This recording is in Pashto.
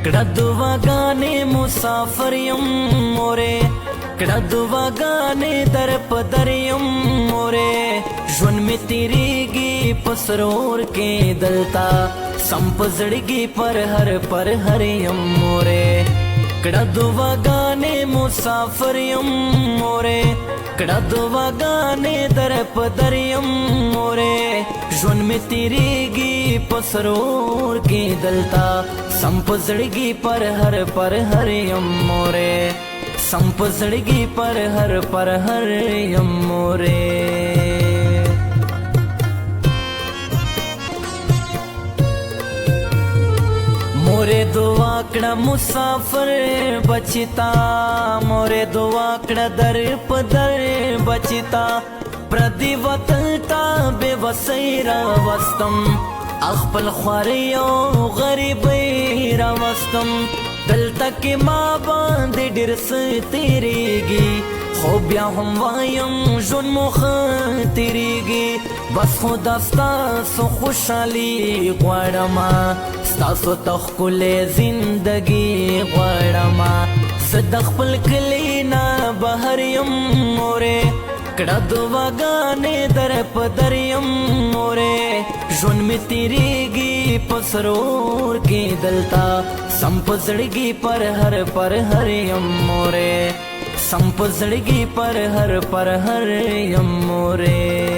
کړه دعاګانې مسافر یم مورې، کړه دعاګانې در په در یم مورې. ژوند مې تیریږي په سرور کې دلتا، سم په زړګي پر هر پر هر یم مورې. کړه دعاګانې مسافر یم مورې، کړه دعاګانې در په در یم مورې. ژوند مې تیریږي په سرور کې دلتا، سم په زړګي پر هر پر هر یم مورې، سم په زړګي پر هر پر هر یم مورې. مورې دعا کړه مسافر بچتا، مورې دعا کړه در په در بچتا. پردي وطن ته بې وسۍ راوستم، خپل خوارۍ او غریبۍ راوستم. دلته کې ما باندې ډېر څه تېرېږي، خو بیا هم وایم ژوند مو ښه تېرېږي. بس خو دا ستاسو خوشحالي غواړمه، ستاسو ته ښکلې زندګي غواړمه. زه د خپل کلي نه بهر یم مورې، کړه دعاګانې در په در یم مورې. ژوند مې تېرېږي په سرور کې دلتا، سم په زړګي پر هر پر هر یم مورې، سم په زړګي پر هر پر هر یم مورې.